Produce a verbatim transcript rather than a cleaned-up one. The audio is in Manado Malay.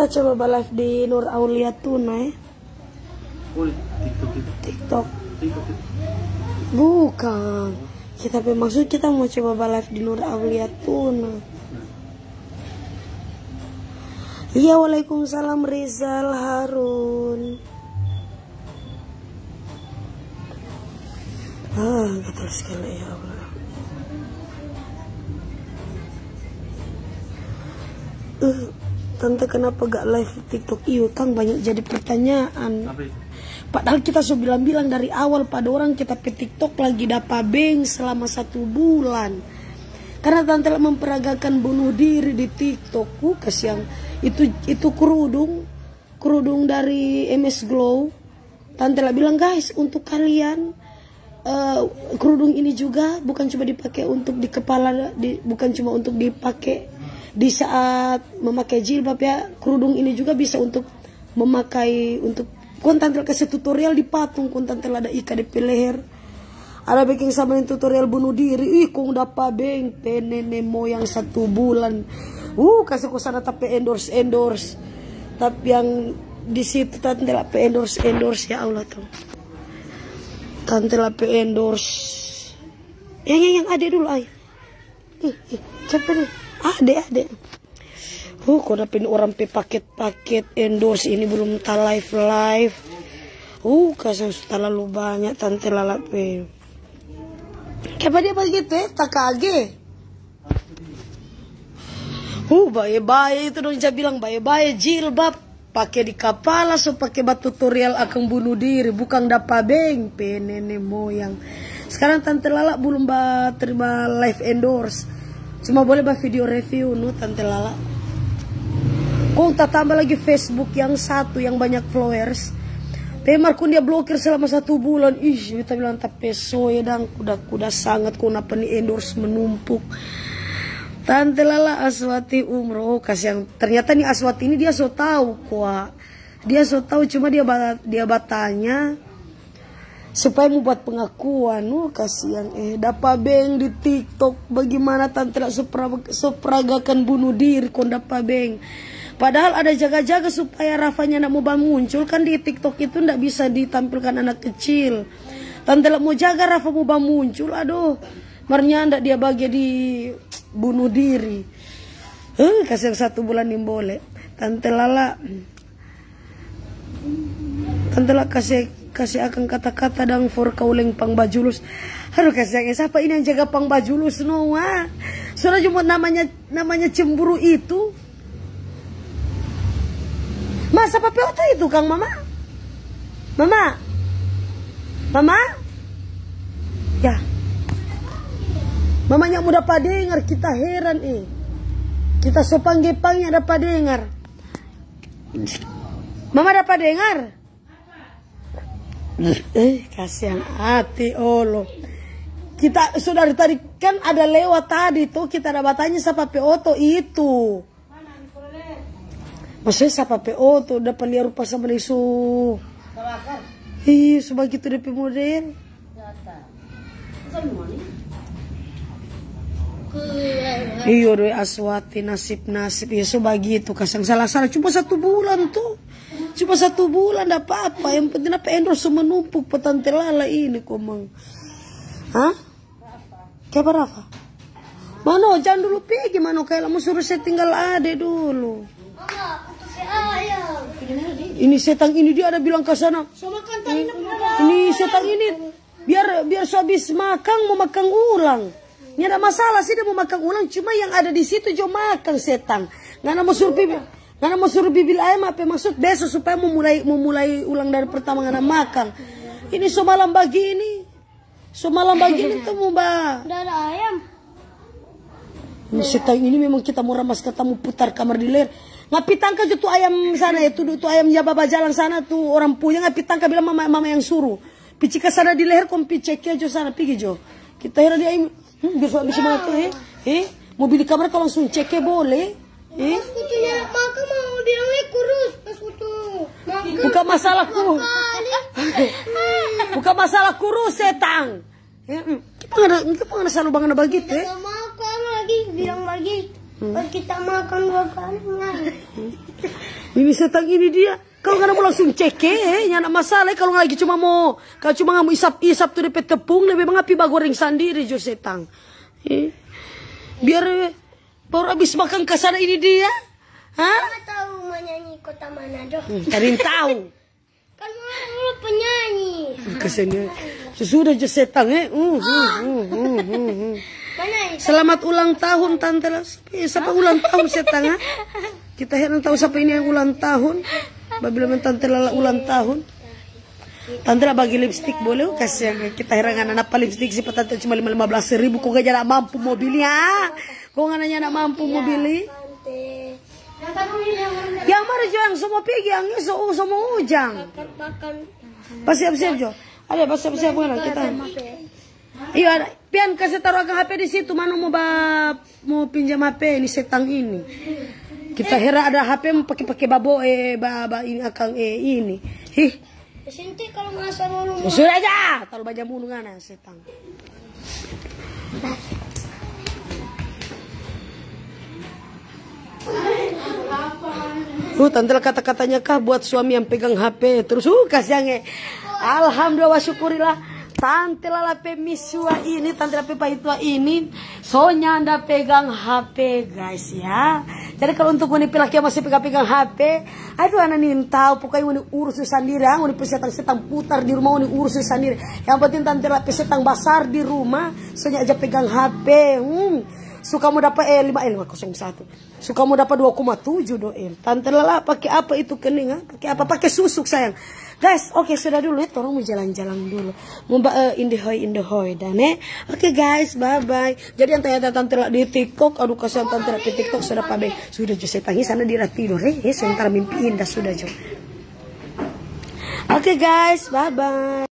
Kita coba ba live di Nur Aulia Tuna, eh. Oh, TikTok itu. TikTok. TikTok itu. Bukan. Kita pe maksud kita mau coba ba live di Nur Aulia Tuna. Iya, waalaikumsalam Rizal Harun. Ah, gatal sekali, ya Allah. Eh, tante, kenapa gak live TikTok? Iyo, kan banyak jadi pertanyaan. Apa itu? Padahal kita so bilang-bilang dari awal pa dorang, kita pe TikTok lagi dapa beng selama satu bulan. Karena tante la memperagakan bunuh diri di TikTok. Uh, kasiang. Itu, itu kerudung, kerudung dari M S Glow. Tante la bilang, "Guys, untuk kalian, eh, kerudung ini juga bukan cuma dipakai untuk di kepala, di, bukan cuma untuk dipakai di saat memakai jilbab, ya. Kerudung ini juga bisa untuk memakai untuk," kong tante la kasih tutorial di patung, kong tante la ada ika de pe leher. Ada biking sama yang tutorial bunuh diri. Ih, kong dapa beng pe nene moyang satu bulan. Uh, kasih ko sana tapi endorse, endorse. Tapi yang di situ tante la pe endorse, endorse, ya Allah tuh. Tante la pe endorse. Yang, yang, yang ade dulu, ay. Ih, ih, siapa nih? Ade, ade. Uh, kau dapin orang pe paket-paket endorse ini belum ta live live. Uh, kasang su talalu banyak tante lala pe. Kenapa dia begitu, eh? Tak kage. Uh, bae-bae itu dong ja bilang bae-bae jilbab. Pake di kapala, so pake ba tutorial akang bunuh diri, bukang dapa beng pe nene moyang. Skarang Tante Lala bulum ba terima live endorse, cuma boleh ba video review no Tante Lala. Kong tatamba lagi Facebook yang satu yang banyak followers, pe mar kong dia blokir selama satu bulan. Ih, beta bilang tape soe dang, kuda-kuda sangat kong napa ni endorse menumpuk. Tante Lala Aswati umroh, kasiang. Ternyata ni Aswati ini dia so tau kwa. Dia so tau, cuma dia ba-, dia batanya supaya mo buat pengakuan. Uh, kasiang, eh. Dapa beng di TikTok. Bagimana Tante Lala so pra-, so pragakan bunuh diri kong dapa beng. Padahal ada jaga-jaga supaya Rafa nyanda mo bamuncul. Kan di TikTok itu nda bisa ditampilkan anak kecil. Tante Lala mo jaga Rafa mo bamuncul. Aduh. Mar nyanda dia bagia di bunuh diri. Huh, kasiang satu bulan nimbole. Tante Lala, Tante Lala kase, kase akang kata-kata dang for kauleng pang bajulus. Aduh, kasiang, eh, sapa ini yang jaga pang bajulus no, wa? Sudah cuma namanya, namanya cemburu itu. Ma, sapa pe oto itu, kang mama? Mama? Mama? Ya. Mama nyanda mo dapa dengar, kita heran, eh. Kita so pangge-pangge nyanda dapa dengar. Mama dapa dengar? Eh, kasiang ati, olo. Kita so dari tadi kan ada lewat tadi tuh, kita ada batanya sapa pe oto itu. Maksudnya sapa pe oto dapa lia rupa sama deng so. Ih, so bagitu depe model. Iyo doi Aswati, nasib-nasib. Iyo, so bagitu, kasiang, salah-salah. Cuma satu bulan tuh. Cuma satu bulan, nda apa-apa. Yang penting apa endorse so menumpuk pa Tante Lala ini, komang. Hah? Kiapa Rafa? Mano, jang dulu pigi, mano, kayak la mo suru se tinggal ade dulu. Ini setang ini dia ada bilang ka sana. Ini setang ini biar, biar so abis makang, mo makang ulang. Nyanda masalah sih dia mo makang ulang, cuma yang ada di situ jo makang setang. Ngana mo suru bibi, ngana mo suru bibil ayam apa maksud? Beso supaya mo mulai, mo mulai ulang dari pertama ngana makang. Ini so malam bagini. So malam bagini tu mo ba. Udah ada ayam. Ini setang ini memang kita mo ramas kata mo putar kamar di leher. Ngapi tangka jo tu ayam sana ya, tu, tu ayam ya baba jalan sana tu orang punya, ngapi tangka bilang mama, mama yang suru. Pi cika sana di leher kong pi ceke jo sana, pigi jo. Kita heran di ayam, hmm, biar so abis makang, eh. Eh, mo bili kamar kalo langsung ceke boleh. Eh? Pas kutu nyerap makang, mama bilang, "Eh, kurus." Pas kutu makang, bukan masalah ku-, kali. Bukan masalah kurus, setang. Eh, mm. Kita ngana, kita ngana selalu bangana bagitu, eh? Kita makan lagi, bilang lagi. Hmm. Pas kita makan dua kali, ngana. Ini setang ini dia. Kalau ngana mo langsung cek, eh, nyanda masalah. Kalau lagi cuma mo, kalau cuma ngana mo isap-isap tu depe tepung, lebe bae ngana pi bagoreng sandiri jo setang. Eh, biar, eh, baru abis makang kasana ini dia. Hah? Mama tahu mau nyanyi kota Manado. Hmm, tadi tahu. Kan Mama dulu penyanyi. Kasian dia. Sesudah jo setang, eh. Uh, uh, uh, uh, uh, uh. Mana itu? Selamat ulang tahun, Tante Las. Eh, siapa ulang tahun setang, ah? Kita heran tahu siapa ini yang ulang tahun. Babila main Tante Lala ulang tahun. Tante Lala bagi lipstik boleh, oh, kasihan. Kita heran anak apa lipstik sih, tante cuma lima, lima belas ribu, kok gak jalan mampu mau beli, ah? Kok nggak nanya anak mampu mau beli? Ya, mari jo yang semua pigi, yang iso, oh, semua ujang. Pas siap-siap jo. Ada, pas siap-siap mana kita. Iya, ada. Pian, kase taru akang H P di situ, mano mo ba, mo pinjam H P ni setang ini. Kita hera ada H P mo pake-pake babo, eh, ba, ba ini akang, eh, ini. Hih. Sinti kalau masa dulu. Ya sudah aja, taru baja munu ngana setang. Uh, tante la kata-katanya kah buat suami yang pegang H P terus, uh, kasiang, eh. Alhamdulillah, wa syukurilah. Tante Lala pe misua ini, tante la pe paitua ini, so nyanda pegang H P, guys, ya. Jadi kalau untuk ngoni pe laki yang masih pegang-pegang H P, aduh, ana nintau, pokoknya ngoni urus tu sandiri, ah, ngoni pe setang-setang putar di rumah, ngoni urus tu sandiri. Yang penting tante la pe setang basar di rumah, so nya aja pegang H P. Hmm. Suka mo dapa, eh, lima, eh, lima kosong satu. Suka mo dapa dua koma tujuh do, eh. Tante Lala pake apa itu kening, ah? Pake apa? Pake susuk, sayang. Guys, oke, sudah dulu, eh. Torang mo jalan-jalan dulu. Mo ba, eh, indehoi, indehoi, dan, eh. Oke, guys, bye-bye. Jadi yang tanya tante Lala di TikTok, aduh, kasihan tante Lala di TikTok, sudah pabe. Sudah jo setang ini sana dia tidur, eh. Eh, sementara mimpi indah, sudah jo. Oke, guys, bye-bye.